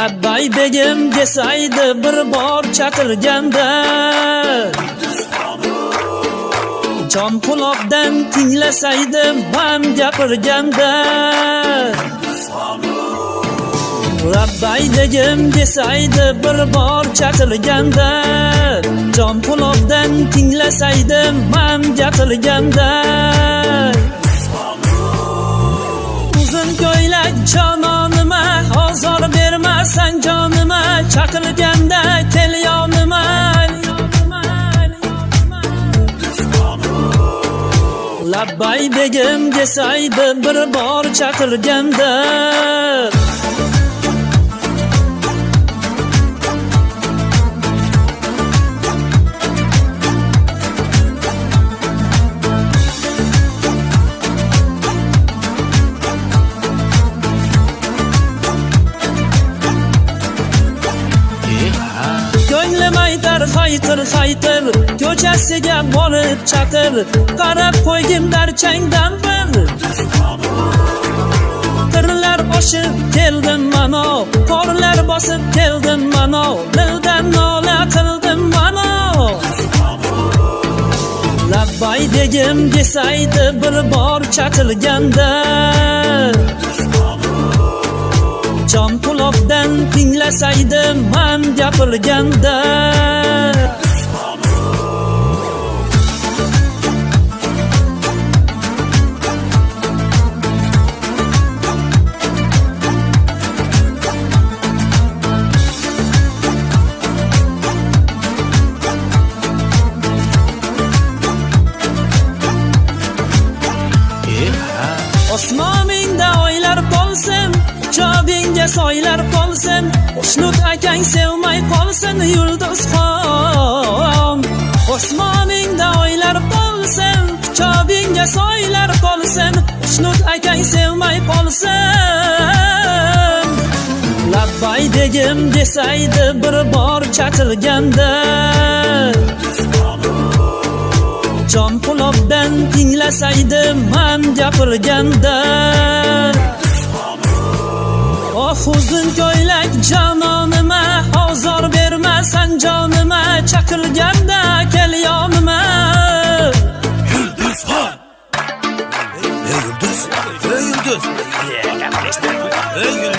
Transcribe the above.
Labbay begim desaydi bir bor chaqirganda. Jon quloqdan tinglasaydi man gapirganda. Labbay begim desaydi bir bor chaqirganda. Jon quloqdan tinglasaydi man gapirganda. Uzun ko'ylak jononima, ozor bermasan jonima, chaqirganda kel yonima. Labbay begim desaydi bir bor chaqirganda. Ko'nglim aytar hayqir hayqir, ko'chasiga borib chaqir, qarab qo'ygin darchangdan bir. Qirlar oshib keldim mano, qorlar bosib keldim mano, dildan nola qildim mano. Labbay begim desaydi bir bor chaqirganda. Jon quloqdan tinglasaydi man gapirganda. Osmoningda oylar bo'lsin, jobingga soylar qolsin, Xushnud akang sevmay qolsin Yulduzxon. Osmoningda oylar bo'lsin, quchog'ingga soylar qolsin, Xushnud akang sevmay qolsin. Labbay begim desaydi bir bor chaqirganda. Jon quloqdan tinglasaydi man gapirganda. Oh uzun ko'ylak jononima, ozor bermasan jonima, chaqirganda kel yonima. Yulduzxon! Ey Yulduz! Ey Yulduz! Gaplashma! Ey Yulduz!